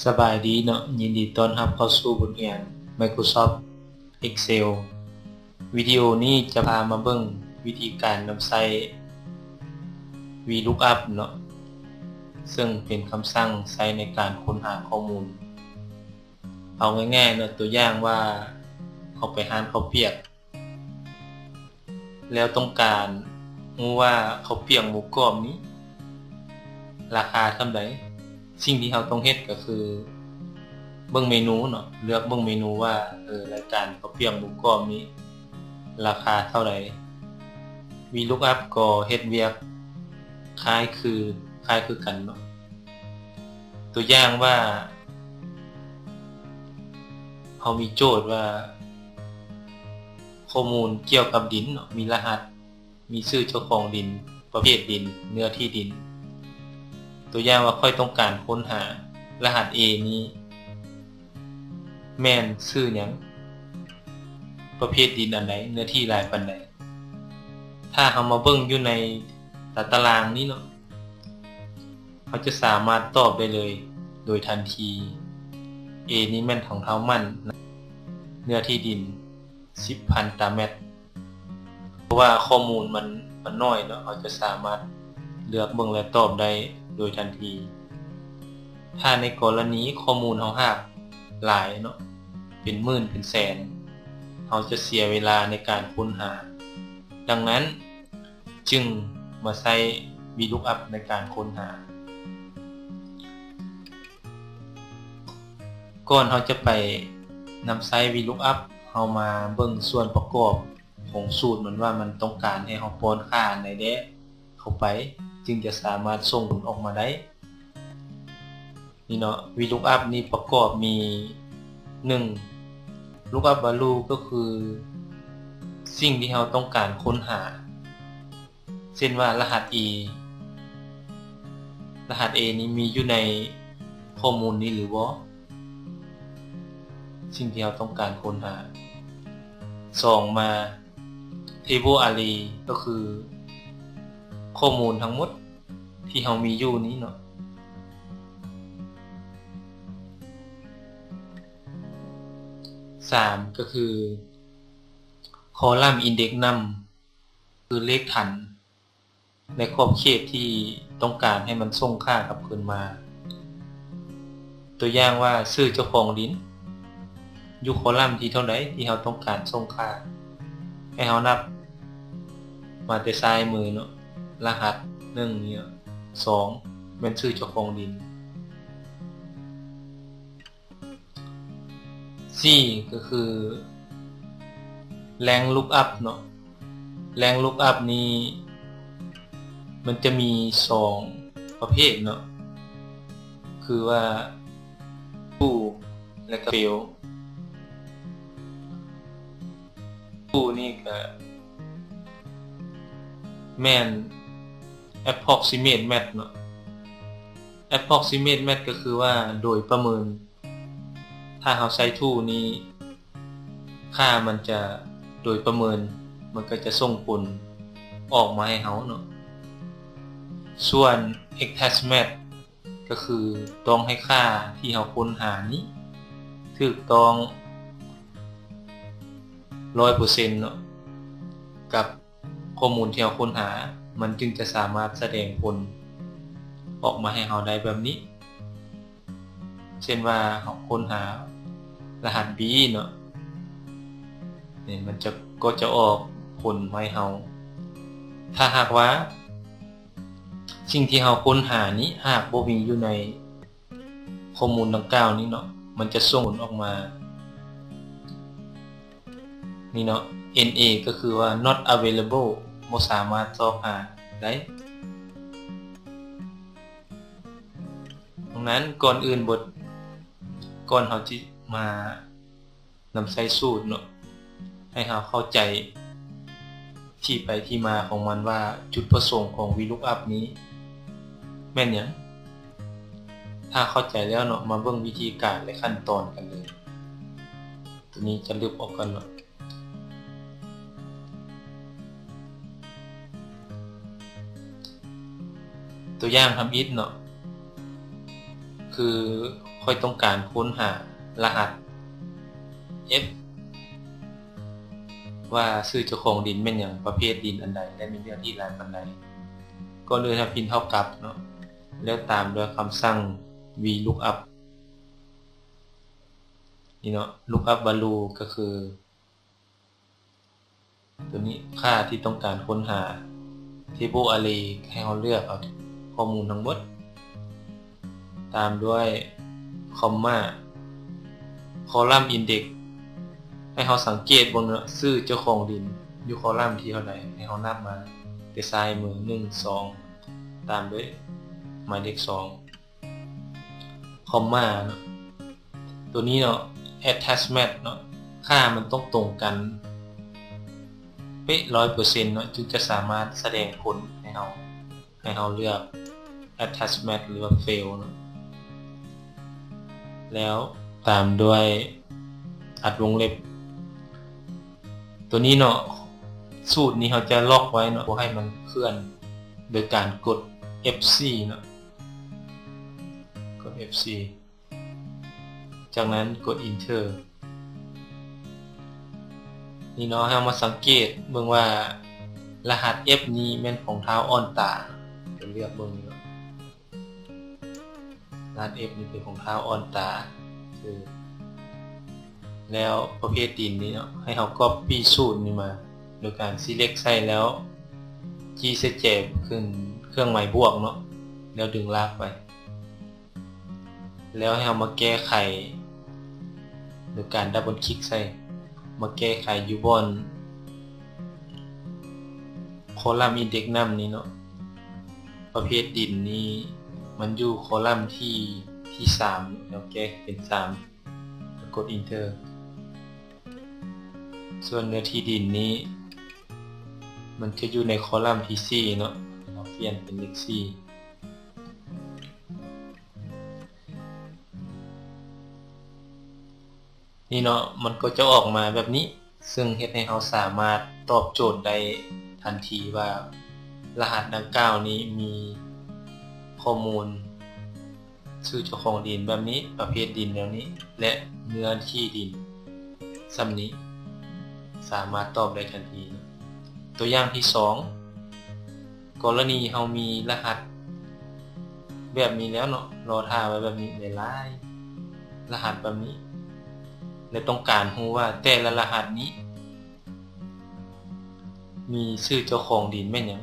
ສະບາຍດີເນາະ, ຍິນດີຕ້ອນຮັບເຂົ້າສູ່ບົດຮຽນ Microsoft Excel. ວິດີໂອນີ້ຈະພາມາເບິ່ງວິທີການນຳໃຊ້ VLOOKUP ເນາະ, ເຊິ່ງເປັນຄຳສັ່ງໃຊ້ໃນການຄົ້ນຫາຂໍ້ມູນ. ເອົາງ່າຍໆເນາະ, ຕົວຢ່າງວ່າເຮົາໄປຮ້ານເຂົ້າປຽກ ແລ້ວຕ້ອງການຮູ້ວ່າເຂົ້າປຽກໝູກອບນີ້ລາຄາສ່ຳໃດ, ສິ່ງທີ່ເຮົາຕ້ອງເຮັດກໍຄືເບິ່ງເມນູເນາະ, ເລືອກເບິ່ງເມນູວ່າ ເອີ ລາຍການເຂົ້າປຽກໝູກອບນີ້ລາຄາເທົ່າໃດ. VLOOKUP ກໍເຮັດວຽກຄ້າຍຄື ຄ້າຍຄືກັນເນາະ. ຕົວຢ່າງວ່າ ເຮົາມີໂຈດວ່າ ຂໍ້ມູນກ່ຽວກັບດິນເນາະ, ມີລະຫັດ, ມີຊື່ເຈົ້າຂອງດິນ, ປະເພດດິນ, ເນື້ອທີ່ດິນ. ຕົວຢ່າງວ່າ ຂ້ອຍຕ້ອງການຄົ້ນຫາລະຫັດ A ນີ້ ແມ່ນຊື່ຫຍັງ, ປະເພດດິນອັນໃດ, ເນື້ອທີ່ຫຼາຍປານໃດ. ຖ້າເຮົາມາເບິ່ງຢູ່ໃນຕາຕະລາງນີ້ເນາະ, ເຮົາຈະສາມາດຕອບໄດ້ເລີຍໂດຍທັນທີ. A ນີ້ແມ່ນຂອງທ້າວໝັ້ນ, ເນື້ອທີ່ດິນສິບພັນຕາແມັດ. ເພາະວ່າຂໍ້ມູນມັນ ມັນໜ້ອຍເນາະ, ເຮົາຈະສາມາດເລືອກເບິ່ງ ແລະ ຕອບໄດ້ໂດຍທັນທີ. ຖ້າໃນກໍລະນີຂໍ້ມູນເຮົາຫາກຫຼາຍເນາະ, ເປັນໝື່ນເປັນແສນ, ເຮົາຈະເສຍເວລາໃນການຄົ້ນຫາ. ດັ່ງນັ້ນຈຶ່ງມາໃຊ້ VLOOKUP ໃນການຄົ້ນຫາ. ກ່ອນເຮົາຈະໄປນຳໃຊ້ VLOOKUP ເຮົາມາເບິ່ງສ່ວນປະກອບຂອງສູດມັນວ່າ ມັນຕ້ອງການໃຫ້ເຮົາປ້ອນຄ່າອັນໃດແດ່ເຂົ້າໄປ ຈຶ່ງຈະສາມາດສົ່ງຜົນອອກມາໄດ້. ນີ້ເນາະ, VLOOKUP ນີ້ປະກອບມີ ໜຶ່ງ lookup value ກໍຄືສິ່ງທີ່ເຮົາຕ້ອງການຄົ້ນຫາ. ເຊັ່ນວ່າ ລະຫັດ A ລະຫັດ A ນີ້ມີຢູ່ໃນຂໍ້ມູນນີ້ຫຼືບໍ່? ສິ່ງທີ່ເຮົາຕ້ອງການຄົ້ນຫາ. ສອງ ມາ table array ກໍຄືຂໍ້ມູນທັງໝົດທີ່ເຮົາມີຢູ່ນີ້ເນາະ. ສາມ ກໍຄື column index num ຄືເລກຖັນໃນຂອບເຂດທີ່ຕ້ອງການໃຫ້ມັນສົ່ງຄ່າກັບຄືນມາ. ຕົວຢ່າງວ່າ ຊື່ເຈົ້າຂອງດິນຢູ່ຄໍລັມທີເທົ່າໃດທີ່ເຮົາຕ້ອງການສົ່ງຄ່າ, ໃຫ້ເຮົານັບມາແຕ່ຊ້າຍມືເນາະ, ລະຫັດ ໜຶ່ງ ນີ້ເນາະ, ສອງ ແມ່ນຊື່ເຈົ້າຂອງດິນ. ສີ່ ກໍຄື rank lookup ເນາະ, rank lookup ນີ້ມັນຈະມີສອງປະເພດເນາະ, ຄືວ່າ true ແລະກະ fail. True ນີ້ກະແມ່ນ approximate match ເນາະ, approximate match ກໍຄືວ່າໂດຍປະເມີນ. ຖ້າເຮົາໃສ່ true ນີ້ ຄ່າມັນຈະໂດຍປະເມີນ, ມັນກໍຈະສົ່ງຜົນອອກມາໃຫ້ເຮົາເນາະ. ສ່ວນ exact match ກໍຄືຕ້ອງໃຫ້ຄ່າທີ່ເຮົາຄົ້ນຫານີ້ຖືກຕ້ອງຮ້ອຍເປີເຊັນເນາະ ກັບ ຂໍ້ມູນທີ່ເຮົາຄົ້ນຫາ, ມັນຈຶ່ງຈະສາມາດສະແດງຜົນອອກມາໃຫ້ເຮົາໄດ້ແບບນີ້. ເຊັ່ນວ່າເຮົາຄົ້ນຫາລະຫັດ B ເນາະ, ນີ້ມັນຈະ ກໍຈະອອກຜົນມາໃຫ້ເຮົາ. ຖ້າຫາກວ່າສິ່ງທີ່ເຮົາຄົ້ນຫານີ້ຫາກບໍ່ມີຢູ່ໃນ ຂໍ້ມູນດັ່ງກ່າວນີ້ເນາະ, ມັນຈະສົ່ງຜົນອອກມານີ້ເນາະ, NA ກໍຄືວ່າ not available ບໍ່ສາມາດຊອກຫາໄດ້. ດັ່ງນັ້ນ ກ່ອນອື່ນເບິດ, ກ່ອນເຮົາຊິມາ ນຳໃຊ້ສູດເນາະ, ໃຫ້ເຮົາເຂົ້າໃຈທີ່ໄປທີ່ມາຂອງມັນວ່າ ຈຸດປະສົງຂອງ VLOOKUP ນີ້ແມ່ນຫຍັງ. ຖ້າເຂົ້າໃຈແລ້ວເນາະ, ມາເບິ່ງວິທີການ ແລະ ຂັ້ນຕອນກັນເລີຍ. ຕົວນີ້ຈະລຶບອອກກ່ອນເນາະ. ຕົວຢ່າງທຳອິດເນາະ, ຄືຂ້ອຍຕ້ອງການຄົ້ນຫາລະຫັດ F ວ່າຊື່ເຈົ້າຂອງດິນແມ່ນຫຍັງ, ປະເພດດິນອັນໃດ ແລະ ມີເນື້ອທີ່ຫຼາຍປານໃດ. ກ່ອນອື່ນເຮົາພິມເທົ່າກັບເນາະ ແລ້ວຕາມດ້ວຍຄຳສັ່ງ VLOOKUP ນີ້ເນາະ, lookup value ກໍຄື ຕົວນີ້ ຄ່າທີ່ຕ້ອງການຄົ້ນຫາ. Table Array ໃຫ້ເຮົາເລືອກເອົາຂໍ້ມູນທັງໝົດ ຕາມດ້ວຍຄອມມາ. Column Index ໃຫ້ເຮົາສັງເກດເບິ່ງເນາະ, ຊື່ເຈົ້າຂອງດິນຢູ່ column ທີເທົ່າໃດ, ໃຫ້ເຮົານັບມາແຕ່ຊ້າຍມື ໜຶ່ງ ສອງ ຕາມດ້ວຍໝາຍເລກສອງ ຄອມມາເນາະ. ຕົວນີ້ເນາະ attachment ເນາະ, ຄ່າມັນຕ້ອງຕົງກັນເປະ ຮ້ອຍເປີເຊັນ ເນາະ, ຈຶ່ງຈະສາມາດສະແດງຜົນໃຫ້ເຮົາ, ໃຫ້ເຮົາເລືອກ attachment ຫຼືວ່າ fail ເນາະ, ແລ້ວຕາມດ້ວຍອັດວົງເລັບ. ຕົວນີ້ເນາະ ສູດນີ້ເຮົາຈະລັອກໄວ້ເນາະ, ບໍ່ໃຫ້ມັນເຄື່ອນ ໂດຍການກົດ F four ເນາະ, ກົດ F four ຈາກນັ້ນກົດ Enter. ນີ້ເນາະ, ເຮົາມາສັງເກດເບິ່ງວ່າລະຫັດ F ນີ້ແມ່ນຂອງທ້າວອ່ອນຕາ, ເຮົາເລືອກເບິ່ງເນາະ. ລະຫັດ F ນີ້ເປັນຂອງທ້າວອ່ອນຕາ. ແລ້ວປະເພດດິນນີ້ເນາະ, ໃຫ້ເຮົາ copy ສູດນີ້ມາ ໂດຍການ select ໃສ່ ແລ້ວຈີ້ໃສ່ແຈຂຶ້ນເຄື່ອງໝາຍບວກເນາະ, ແລ້ວດຶງລາກໄປ. ແລ້ວໃຫ້ເຮົາມາແກ້ໄຂໂດຍການ double click ໃສ່, ມາແກ້ໄຂຢູ່ບ່ອນ column index num ນີ້ເນາະ. ປະເພດດິນນີ້ມັນຢູ່ column ທີ ທີສາມ, ແລ້ວແກ້ເປັນສາມ ແລ້ວກົດ Enter. ສ່ວນເນື້ອທີ່ດິນນີ້ມັນຈະຢູ່ໃນ column ທີສີ່ເນາະ, ເຮົາປ່ຽນເປັນເລກສີ່. ນີ້ເນາະ, ມັນກໍຈະອອກມາແບບນີ້, ເຊິ່ງເຮັດໃຫ້ເຮົາສາມາດຕອບໂຈດໄດ້ທັນທີວ່າ ລະຫັດດັ່ງກ່າວນີ້ມີຂໍ້ມູນຊື່ເຈົ້າຂອງດິນແບບນີ້, ປະເພດດິນແນວນີ້ ແລະ ເນື້ອທີ່ດິນສ່ຳນີ້, ສາມາດຕອບໄດ້ທັນທີ. ຕົວຢ່າງທີສອງ, ກໍລະນີເຮົາມີລະຫັດແບບນີ້ແລ້ວເນາະ, ລໍຖ້າໄວ້ແບບນີ້ຫຼາຍໆລະຫັດແບບນີ້ ແລະ ຕ້ອງການຮູ້ວ່າແຕ່ລະລະຫັດນີ້ມີຊື່ເຈົ້າຂອງດິນແມ່ນຫຍັງ,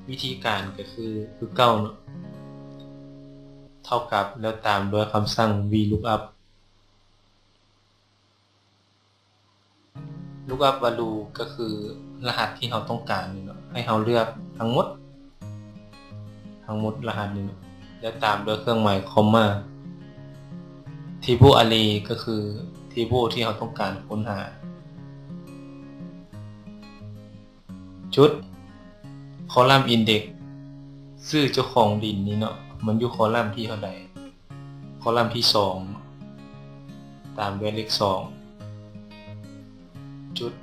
ວິທີການກໍຄື ຄືເກົ່າເນາະ, ເທົ່າກັບ ແລ້ວຕາມດ້ວຍຄຳສັ່ງ VLOOKUP. Lookup value ກໍຄືລະຫັດທີ່ເຮົາຕ້ອງການນີ້ເນາະ, ໃຫ້ເຮົາເລືອກທັງໝົດ, ທັງໝົດລະຫັດນີ້ເນາະ, ແລ້ວຕາມດ້ວຍເຄື່ອງໝາຍຄອມມາ. Table Array ກໍຄື table ທີ່ເຮົາຕ້ອງການຄົ້ນຫາ. ຈຸດ column index ຊື່ເຈົ້າຂອງດິນນີ້ເນາະ, ມັນຢູ່ column ທີເທົ່າໃດ? Column ທີສອງ ຕາມດ້ວຍເລກສອງ ຈຸດ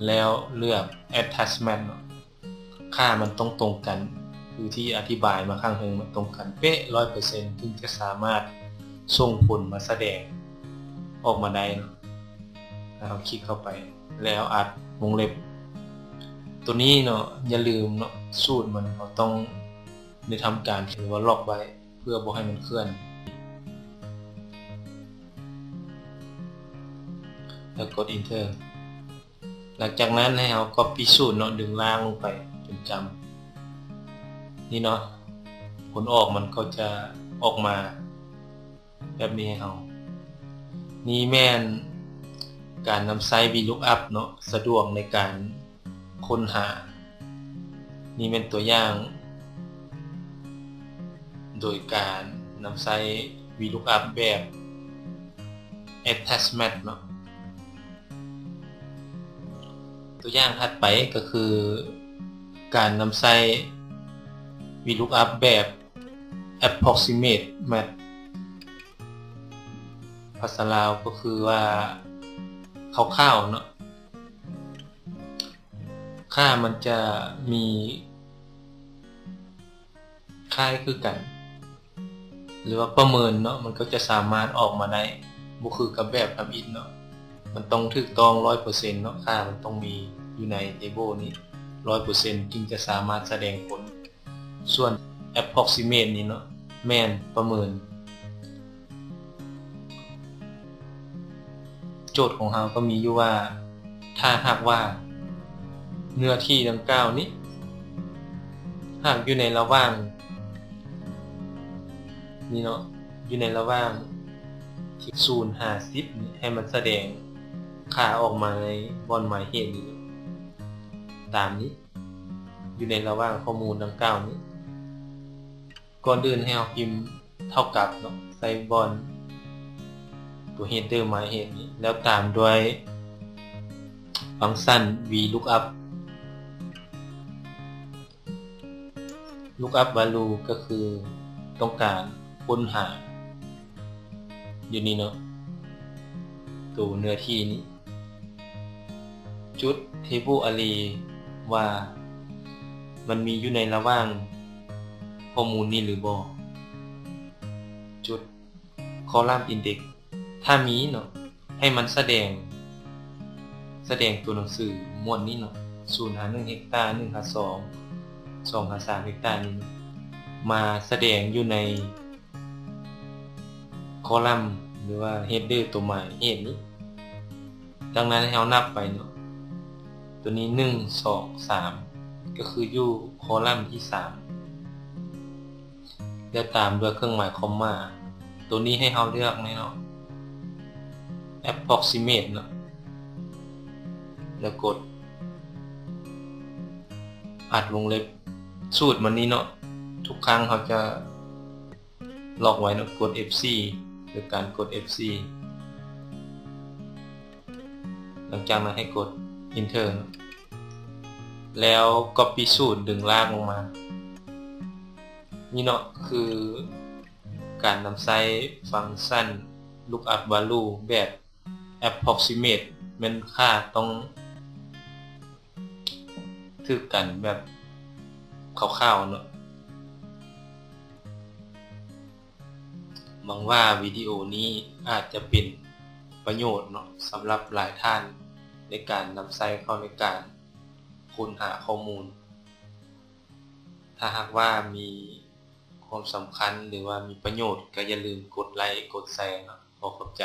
ແລ້ວເລືອກ attachment ເນາະ, ຄ່າມັນຕ້ອງຕົງກັນ ຄືທີ່ອະທິບາຍມາຂ້າງເທິງ, ມັນຕົງກັນເປະ ຮ້ອຍເປີເຊັນ ຈຶ່ງຈະສາມາດສົ່ງຜົນມາສະແດງອອກມາໄດ້ເນາະ. ເຮົາຄລິກເຂົ້າໄປ ແລ້ວອັດວົງເລັບ. ຕົວນີ້ເນາະ, ຢ່າລືມເນາະ, ສູດມັນເຮົາຕ້ອງໄດ້ທຳການ ຫຼືວ່າ lock ໄວ້ ເພື່ອບໍ່ໃຫ້ມັນເຄື່ອນ ແລ້ວກົດ Enter. ຫຼັງຈາກນັ້ນໃຫ້ເຮົາ copy ສູດເນາະ, ດຶງລ່າງລົງໄປຈົນຈຳ. ນີ້ເນາະ, ຜົນອອກມັນກໍຈະອອກມາ ແບບນີ້ໃຫ້ເຮົາ. ນີ້ແມ່ນການນຳໃຊ້ VLOOKUP ເນາະ, ສະດວກໃນການຄົ້ນຫາ. ນີ້ແມ່ນຕົວຢ່າງໂດຍການນຳໃຊ້ VLOOKUP ແບບ attachment ເນາະ. ຕົວຢ່າງຖັດໄປກໍຄືການນຳໃຊ້ VLOOKUP ແບບ approximate match ພາສາລາວກໍຄືວ່າຄ່າວໆເນາະ, ຄ່າມັນຈະມີຄ້າຍຄືກັນ. ຫຼືວ່າປະເມີນເນາະ ມັນກໍຈະສາມາດອອກມາໄດ້ ບໍ່ຄືກັບແບບທຳອິດເນາະ ມັນຕ້ອງຖືກຕ້ອງຮ້ອຍເປີເຊັນເນາະ ຄ່າມັນຕ້ອງມີຢູ່ໃນ table ນີ້ຮ້ອຍເປີເຊັນ ຈຶ່ງຈະສາມາດສະແດງຜົນ. ສ່ວນ approximate ນີ້ເນາະ ແມ່ນປະເມີນ. ໂຈດຂອງເຮົາກໍມີຢູ່ວ່າ ຖ້າຫາກວ່າເນື້ອທີ່ດັ່ງກ່າວນີ້ ຫາກຢູ່ໃນລະຫວ່າງ ນີ້ເນາະ ຢູ່ໃນລະຫວ່າງທີ່ສູນຫາສິບນີ້ ໃຫ້ມັນສະແດງຄ່າອອກມາໃນບ່ອນໝາຍເຫດນີ້ເນາະ ຕາມນີ້ ຢູ່ໃນລະຫວ່າງຂໍ້ມູນດັ່ງກ່າວນີ້. ກ່ອນອື່ນໃຫ້ເຮົາພິມເທົ່າກັບເນາະ ໃສ່ບ່ອນຕົວ header ໝາຍເຫດນີ້ ແລ້ວຕາມດ້ວຍຟັງຊັນ vlookup. Lookup value ກໍຄືຕ້ອງການຄົ້ນຫາຢູ່ນີ້ເນາະ ໂຕເນື້ອທີ່ນີ້ ຈຸດ table array ວ່າມັນມີຢູ່ໃນລະຫວ່າງຂໍ້ມູນນີ້ຫຼືບໍ່. ຈຸດ column index ຖ້າມີເນາະ ໃຫ້ມັນສະແດງ ສະແດງຕົວໜັງສືໝວດນີ້ເນາະ ສູນຫາໜຶ່ງເຮັກຕາ ໜຶ່ງຫາສອງ ສອງຫາສາມເຮັກຕານີ້ເນາະ ມາສະແດງຢູ່ໃນ column ຫຼືວ່າ header ຕົວໝາຍເຫດນີ້. ດັ່ງນັ້ນໃຫ້ເຮົານັບໄປເນາະ ຕົວນີ້ໜຶ່ງ ສອງ ສາມ ກໍຄືຢູ່ column ທີສາມ ແລ້ວຕາມດ້ວຍເຄື່ອງໝາຍຄອມມາ. ຕົວນີ້ໃຫ້ເຮົາເລືອກນີ້ເນາະ approximate ເນາະ ແລ້ວກົດອັດວົງເລັບ. ສູດມັນນີ້ເນາະ ທຸກຄັ້ງເຮົາຈະ ລັອກໄວ້ເນາະ ກົດ F four ໂດຍການກົດ F four ຫຼັງຈາກນັ້ນໃຫ້ກົດ Enter ເນາະ ແລ້ວ Copy ສູດ ດຶງລາກລົງມາ. ນີ້ເນາະ ຄືການນຳໃຊ້ຟັງຊັນ Lookup Value ແບບ Approximate ແມ່ນຄ່າຕ້ອງຖືກກັນແບບຄ່າວໆເນາະ. ຫວັງວ່າວິດີໂອນີ້ອາດຈະເປັນປະໂຫຍດເນາະ ສຳລັບຫຼາຍທ່ານໃນການນຳໃຊ້ເຂົ້າໃນການຄົ້ນຫາຂໍ້ມູນ. ຖ້າຫາກວ່າມີຄວາມສຳຄັນ ຫຼືວ່າມີປະໂຫຍດ ກໍຢ່າລືມກົດໄລ້ ກົດແຊເນາະ. ຂໍຂອບໃຈ.